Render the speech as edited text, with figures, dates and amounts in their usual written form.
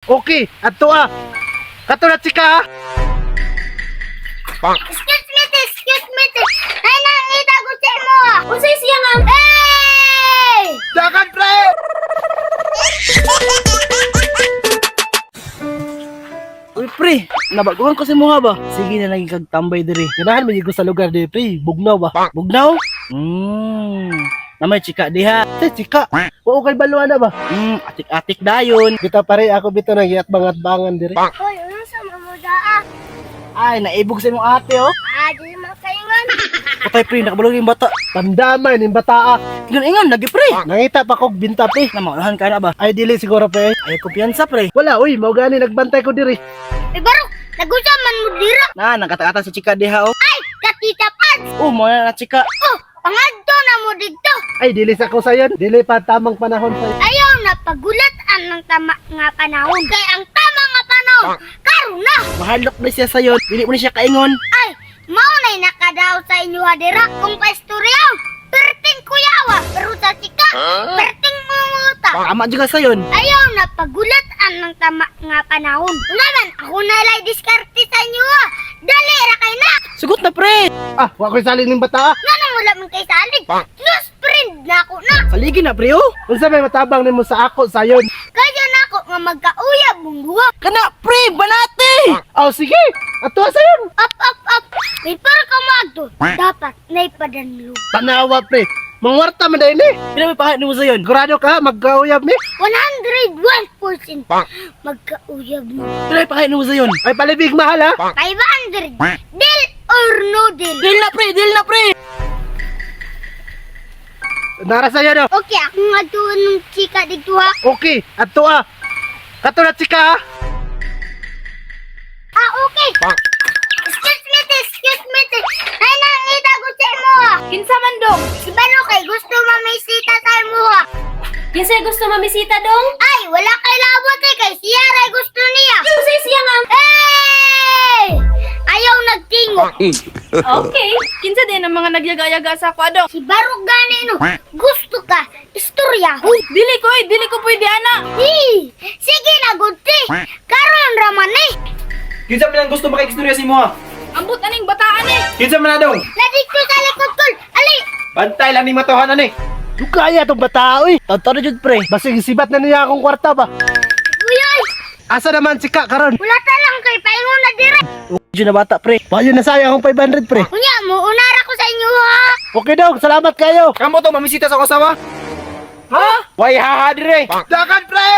Okay, adto ah. Kato na chika ah. Excuse me, excuse me. Ay, nangita ko sa imo ah. Unsay siya nga? Hey! Dagan pre! Uy pre, nabaguhan ko si Muha ba? Sige na lang kag tambay diri. Ganahan man ko sa lugar diri pre, bugnaw ba? Bugnaw? Namay chika diha. Sa chika. Wa kay baluan na ba? Atik-atik dayon. Bitaw pare ako bitaw nang giatbang-atbangan diri. Hoy, ano sa mamuda ah? Ay, naibog sa imong ate oh. Ah, di man kaingon. Patay pre, nakabalog yung bata. Tandamay ning bata ah. Ingon-ingon lagi pre. Nangita pa kog binta pre. Na maunahan ka na ba? Ay dili siguro pre. Ay kumpiyansa pre. Wala uy, mao gani nagbantay ko diri. Ay, barok, nagusa man mo dira. Na, nagkata-ata si chika diha oh. Ay, katita pants. Oh, mo na chika. Oh, pangadto na mo didto. Ay dili sa ko sayon, dili pa tamang panahon pa. Ayaw na pagulat ang tama nga panahon. Kay ang tama nga panahon, karon na. Mahalok na siya sayon. Dili mo ni siya kaingon. Ay, mao na'y nakadaw sa inyo hadira kung paistoryaw. Perting kuyawa, pero sa chika, perting munguta. Tama jud ka sayon. Ayaw na pagulat ang tama nga panahon. Unaman, ako na lay diskarte sa inyo ah. Dali ra kay na. Sugot na pre. Ah, wa koy salin ning bata ah. Nga wala man kay salig. Close friend na ako na. Saligi na pre oh. Unsa may matabang nimo sa ako sayon? Kaya na ako nga magkauyab mong buwa. Kana pre, banate. Oh sige, ato sayon. Up, up, up. May para ka maagto. Dapat naipadanlo. Tanawa pre. Mangwarta man dai ni. Pila may pahay nimo sayon? Sigurado ka magkauyab ni? 101% magkauyab mo. Pila may pahay nimo sayon? Ay palibig mahal ha. 500. Deal or no deal? Deal na pre, deal na pre. Nara sayon oh. Okay, ako nga tuwan ng chika dito ha. Okay, ato ah. Kato na chika ah. Ah, okay. Excuse me, excuse me. Ay, nangita ko sa imo ha. Kinsa man dong? Si Bano kay gusto mamisita sa imo ha. Kinsa gusto mamisita dong? Ay, wala kay labot eh, kay siya ray gusto niya. Unsay siya nga? Hey! Ayaw nagtingo. Okay. Kinsa din ang mga nagyaga-yaga sa ako adong? Si Barok gani no, gusto ka, istorya. Huy, Dili ko, eh, dili ko pwede ana. hi! Sige na, gudti. Karon raman eh. Kinsa man ang gusto makikistorya si Moha? Ambot aning bataan eh. Kinsa man na dong? Ladito sa likod kol. Ali, Bantay lang ni matohan ani. Dugaya tong bata oy. Tawtaw na jud pre. Basig sibat na niya akong kwarta ba. uy, oy. Asa naman chika karon? Wala ta lang kay paingon na dire. Okay jud na bata pre. Wayo na saya akong 500 pre. Unya, muunara ko sa inyo ha. Okay dog, salamat kayo. Kamo to mamisita sa asawa? Ha? Way haha dire. Dagan pre.